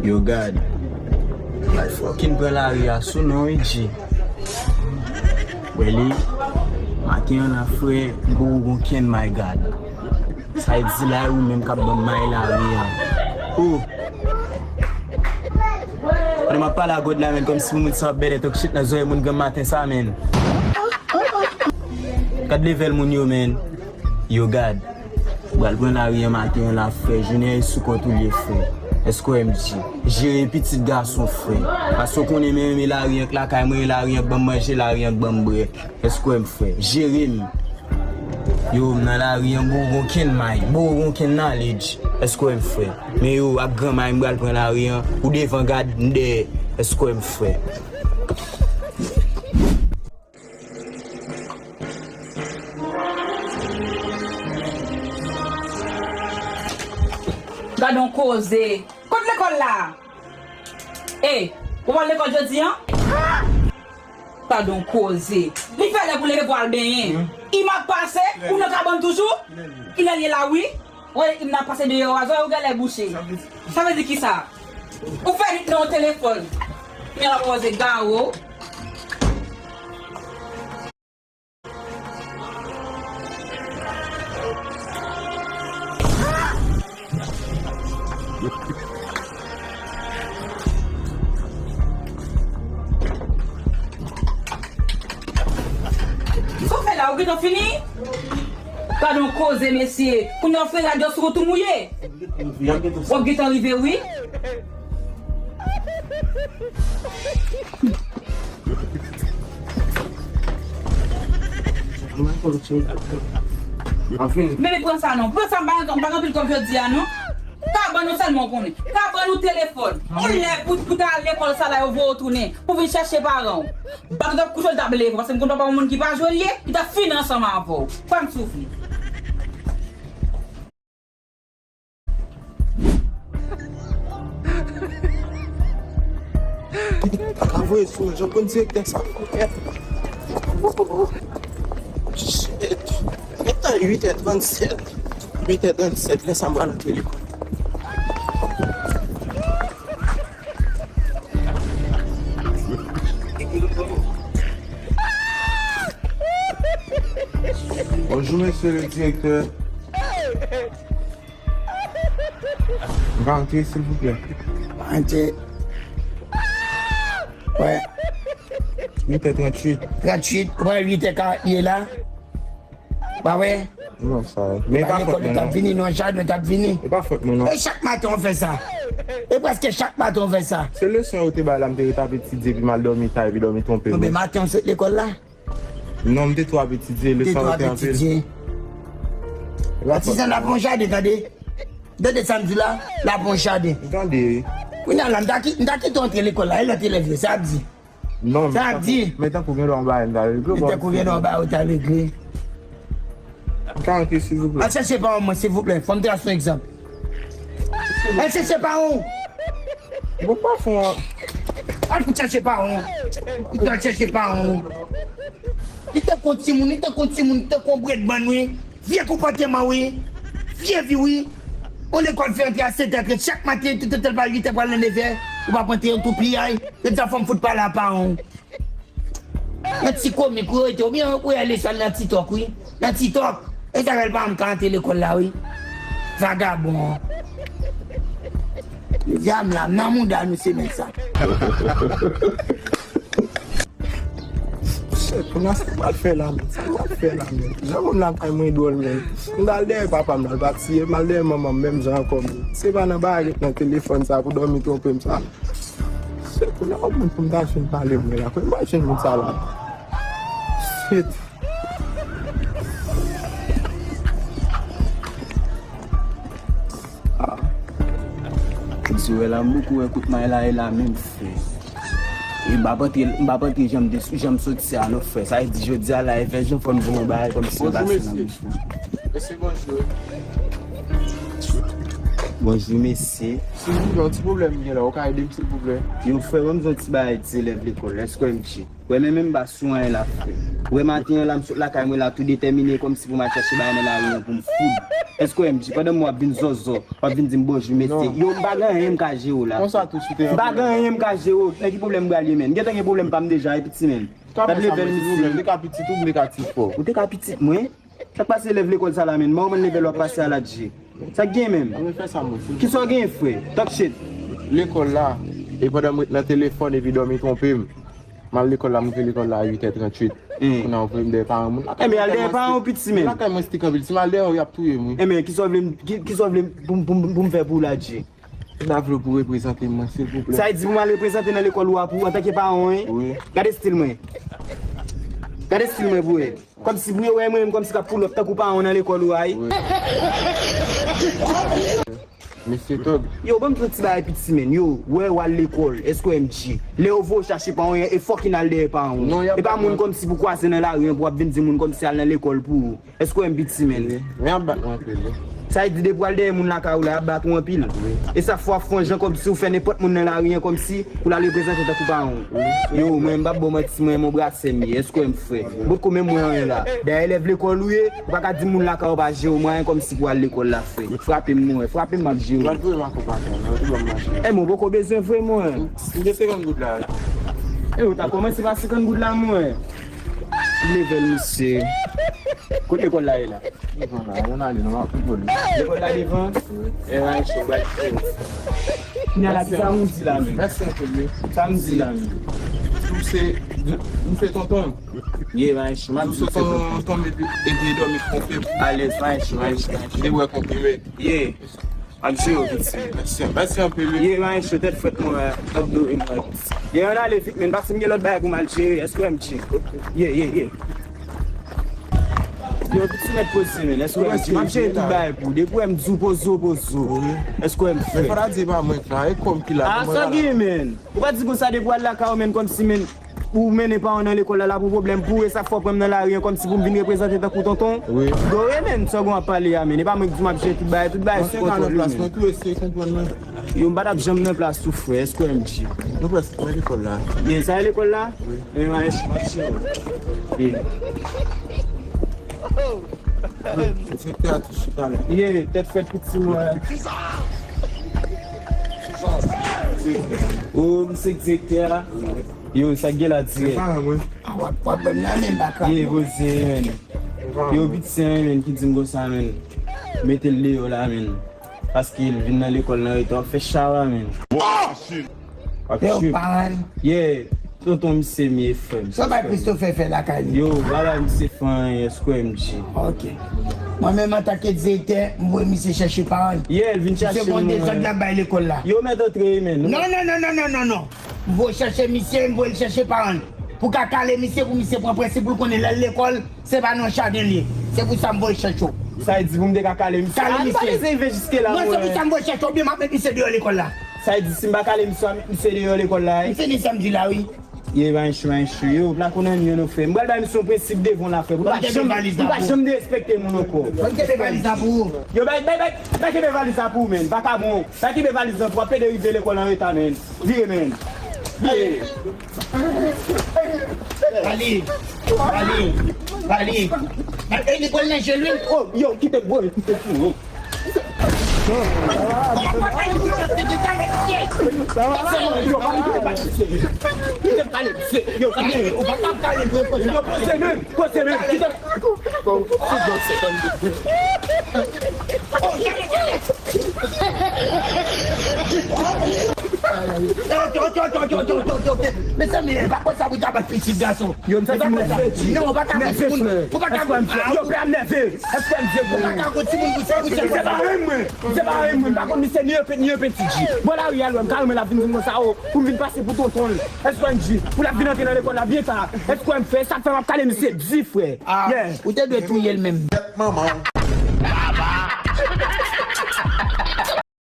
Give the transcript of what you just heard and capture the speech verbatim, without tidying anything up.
Yo, God. Bay fòkin pran lari a sou non, wi, G. Wè li, maten an la, frè, m poko konn kenn, my God. Sa vle di la, ou menm k ap ban m may lari an. Oh! Pandan m ap pale a God la, men kòmsi pou moun sa ap bèlè tank shit nan zòrèy moun granm maten sa, men. Gad level moun yo, men. Yo, God. Ou pral pran lari an maten an la, frè. Jounen an sou kont ou l ye, frè. Èske w wè m di? Jere pitit gason, frè. Paske w konnen men renmen lari an k lakay mwen, lari an k ban m manje, lari an k ban m bwè. Èske w wè m, frè? Jere m. Yo, m nan lari an, m poko konn kenn may, m poko konn kenn knowledge. Èske w wè m, frè? Men yo, ak gran may, m pral pran lari an. Ou devan, God, m dèyè. Èske w wè m, frè? Gad on koze. Kot lekòl la? Ey, ou pral lekòl jodi an? Gad on koze. Li fè lè pou leve pou al benyen. Imag pase, ou nan kabann toujou? Kilè l ye la, wi? Wè, m nan pase deyò a, zòrèy ou genlè bouche. Sa vle di kisa? Ou fè lit nan yon telefòn. Kounye a la poze gawo. Sa w fè la, ou gentan fini? Gad on koze, mesye. Kounye a w fè radyo sou tou mouye. W ap gentan rive, wi. Bebe, pran sa non. Pran sa, m pa gen, m pa gen anpil kòb jodi a non. Kabann ou sèlman w konnen. Kabann ou telefòn. Ou lè pou, pou ta al lekòl sa la, yo voye w tounen. Pou vin chèche paran w. Bat ou t ap kouche, l t ap leve, paske m konn papa yon moun ki pa jwe l ye, li t ap fini ansanm avè w. Fè m soufri. Pa ka voye sou mwen, jan konn direktè sa fò kè. Shit. Gentan uit è trannsèt. Uit è trannsèt, lè sa m pral antre lekòl. Bonjou, mesye le direktè. M ka antre, silvouplè? Antre. Wè. Uit è tranntuit. Tranntuit, wè, uit è karant li ye la. Pa vre? Non, sa. Men e pa fòt mwen, non. Vini, non, chak nou t ap vini. E pa fòt mwen, non. E chak maten w fè sa. E prèske chak maten w fè sa. Se leson yo te bay la, m te ret ap etidye, epi m al dòmi ta, epi dòmi twonpe m. Non, men maten w sot lekòl la? Non, m te twò ap etidye, leson yo te anpil. M te twò ap etidye. E pa fòt mwen, non. Patizan, l ap yon jaden, tande. Tande sa m di la, l ap yon jaden. M tande, wi. Kounye a la, m ta ki-, m ta kite w antre lekòl la, e lòt elèv yo, sa ap di. Non, sa ap di. Men tankou gen dwa yon bagay m ta regle. Men tankou gen dwa yon bagay ou ta regle. M ka antre, silvouplè? Al chèche paran mwen, silvouplè. Fò m te al sou egzanp. Al chèche paran w. Bon, pa fè yon... Al chèche paran w. Ou te al chèche paran w. Li te kon timoun, li te kon timoun, li te kon bredbann, wi. Vye konpòteman, wi. Vye vi, wi. On lekòl fè antre a sèt è trant, chak maten, tout, tout, tout, pa uit è, pral nan nèf è, ou pa pran te yon tou piyay. Se sa fò m fout pale a paran w. Yon ti komik, wi, rete, oubyen, wi, ale sal nan TikTok, wi. Nan TikTok. E sa fè l pa janm ka antre lekòl la, wi. Vagabon. Jodi a m la, m nan mouda nou semèn sa. Shit, kounye a sa m pral fè la, men? Sa m pral fè la, men? Jan moun lakay mwen dwòl, men. M t al dèyè papa m la, l pa tiye m, m al dèyè manman m, menm jan ankò, men. Se pa nan bagay nan telefòn sa pou dòmi twonpe m sa. Shit, kounye a, yon moun pou m ta jwenn pale mwen la. Kote m pral jwenn moun sa la? Shit. Ah. Di wè la, m poko wè kout may la, e la menm, frè. E m pa pantre, m pa pantre jan m de-, jan m soti a non, frè. Sa vle di jodi a la, e vè jan fò m di yon bagay kòmsi m pase nan bouch mwen. Mesye, bonjou. Bonjou, mesye. Silvouplè, yon ti pwoblèm m gen la, ou ka ede m, silvouplè? Yo, frè, ban m di yon ti bagay ti elèv lekòl, èske w M G? Wè, men menm pa sou anyen la, frè. Wè, maten an la, m sot lakay mwen la, tou detèmine, kòmsi pou m al chache bagay nan lari an pou m foud. Èske w M G? Pandan m w ap vin zòzò, w ap vin di m bonjou, mesye. Yo, m pa gen anyen m ka jere w la. Konsa tou sou teren. M pa gen anyen m ka jere w. Nan ki pwoblèm m pral ye, menn? Gentan gen pwoblèm pa m deja, epi ti, menn. Gad levèl misye. Ou te ka pitit ou, m te ka ti fò. Ou te ka pitit mwen? Sa k pase elèv lekòl sa la, menn? Ban w mann levèl w ap pase a la, G. Sa k gen menm? Ann fè sa, monchè. Kisa w gen, frè? Talk shit. Lekòl la, e pandan m ret nan telefòn epi dòmi twonpe m. M al lekòl la, m rive lekòl la a uit è tranntuit. Kounye a ou voye m dèyè paran moun. Enben, al dèyè paran w, piti, menn. Lakay mwen strik anpil. Si m al dèyè w, y ap touye m, wi. Enben, kisa w vle m, ki, kisa w vle m pou, pou, pou, pou m fè pou w la, G? M ta vle w pou reprezante mwen, silvouplè. Sa vle di pou m al reprezante nan lekòl ou a pou, antanke paran w, wi? Wi. Gade stil mwen. Gade stil mwen pou wè. Kòmsi pou yo wè mwen menm kòmsi k ap pull up tankou paran w nan lekòl ou a, wi. Wi. Mesye Tòg. Yo, ban m di yon ti bagay piti, menn. Yo, wè w al lekòl, èske w M G? Lè yo voye w chache paran w, e fucking al dèyè paran w. Non, y a pa moun kòmsi pou kwaze nan lari an pou w ap vin di moun kòmsi al nan lekòl pou ou. Èske w M B T, menn? Wi. Men y ap bat mwen anpil, wi. Sa vle di depi w al dèyè moun lakay ou la, y ap bat ou anpil? Wi. E sa fè w ap fè yon jan kòmsi w fè nenpòt moun nan lari an kòmsi pou l al reprezante tankou paran w? Wi. Yo, mwen, m p ap ba w manti, mwen, m on brasè m ye. Èske w M, frè? Wi. Potko menm mwen anyen la. Dayè elèv lekòl ou ye, ou pa ka di moun lakay ou pa jere w mwayen kòmsi pou al lekòl la, frè. Frape m, mwen, frape m, m ap jere w. Mwen, mwen, mwen, mwen, mwen, mwen, mwen. E mwen, poko bezwen vre, mwen. M gen senkant goud la. E ou ta kòmanse pa senkant goud la, mwen. Levèl misye. Kot lekòl la ye la? Devan la, ann ale, non, m ap foutbòl. Lekòl la devan? Wi. E, mwen cho, bay cho. Kounye a la, kisa m di la menm? Mèsi anpil, wi. Sa m di la menm? Ou se, ou se tonton? Ye, mwen cho, m ap di se tonton. Tonton, epi, epi dòmi konfim. Alèz, mwen cho, mwen cho, mwen cho. Li wè konfime. Ye. Al jere w, piti. Mèsi, mèsi anpil, wi. Ye, mwen cho, tèt frèt mwen, ap dou vin mwen. Ye, ann ale vit, men, paske m gen lòt bagay pou m al jere, èske w M G? Ye, ye, ye. Yo, piti, mèt poze, men, èske w M G? M ap jere tout bagay pou ou. Depi w M G, poze w, poze w. Èske w M G? Men fò ta di pa mwen sa, e kòm ki la. A, sa gen, men. Ou pa di konsa depi w al lakay ou, men, kòmsi, men, ou mennen paran w nan lekòl la, l ap yon pwoblèm pou ou, e sa fè w pran m nan lari an kòmsi pou m vin reprezante tankou tonton? Wi. Dore, menn, sa w gen w ap pale a, menn. E pa mwen ki di m ap jere tout bagay, tout bagay sou kontwòl ou, menn. Yo, m pa t ap janm nan plas ou, frè, èske w M G? Nou prèske nan lekòl la. Ye, sa e lekòl la? Wi. E, mwen, m ap jere. Ye. Direktè a tou chita la. Ye, tèt frèt piti mwen. O, m se direktè a. Yo, sa k gen la dirèk? Se paran mwen. A, w ap, w ap ban m nan men baka. Ye, poze, menn. Yo, piti se mwen, menn, ki di m konsa, menn. Mete l deyò la, menn. Paske l vin nan lekòl nan reta, w ap fè chawa, menn. Yo, paran. Ye, tonton misye m ye, frè m. Sa bay Christopher fè lakay li? Yo, pa bay misye fè anyen, èske w M G? Ok. Mwen menm, antanke direktè, m voye misye chèche paran l. Ye, l vin chache m, mwen. Misye gon dezòd l ap bay lekòl la. Yo, mèt antre, menn. Non, non, non, non, non, non, non. M voye chèche misye, m voye l chèche paran l. Pou ka kale misye, pou misye pran prensip, pou l konnen lè l lekòl, se pa nan jaden l ye. Se pou sa m voye chèche w. Sa vle di pou m te ka kale misye? Kale misye. A, m pa bezwen rive jiske la, mwen. Non, se pou sa m voye chèche w, oubyen m ap met misye deyò lekòl la. Sa vle di si m pa kale misye, m ap met misye deyò lekòl la, wi? M fini sa m di la, wi. Ye, mwen cho, mwen cho. Yo, plako nan men nou, frè. M pral bay misye yon prensip devan w la, frè. Ou pa janm, ou pa janm derespekte moun ankò. Ban m kenbe valiz la pou ou. Yo, bay, bay, bay, bay kenbe valiz la pou ou, menn. Vakabon. Bay kenbe valiz la pou w ap plede rive lekòl an reta, menn. Vire, menn. Vire. Pale. Pale. Pale. Ey, li pral nan je l, wi. Oh, yo, kite m, bro, kite m, bro. Yo, pa kite m pale, yo, kite m. Yo, poze menm, poze menm, kite m. Mezanmi, e pa konsa pou ta bat pitit gason. Yo, m santi m nève, G. Non, ou pa ka konn timoun. Ou pa ka konn. Yo, pè a m nève. Èske m nève? Ou pa ka konn timoun pou se pou se. Se pa renmen mwen. Se pa renmen mwen. M pa konn misye ni yon peti, ni yon peti, G. Bò lari a lwen, m ka renmen l ap vin di m konsa, o, pou m vin pase pou tonton l. Èske w M G? Pou l ap vin antre nan lekòl la byen ta. Èske w M fè? Sa k fè m ap kale misye di, frè. Ah, ou te dwe touye l menm. Manman.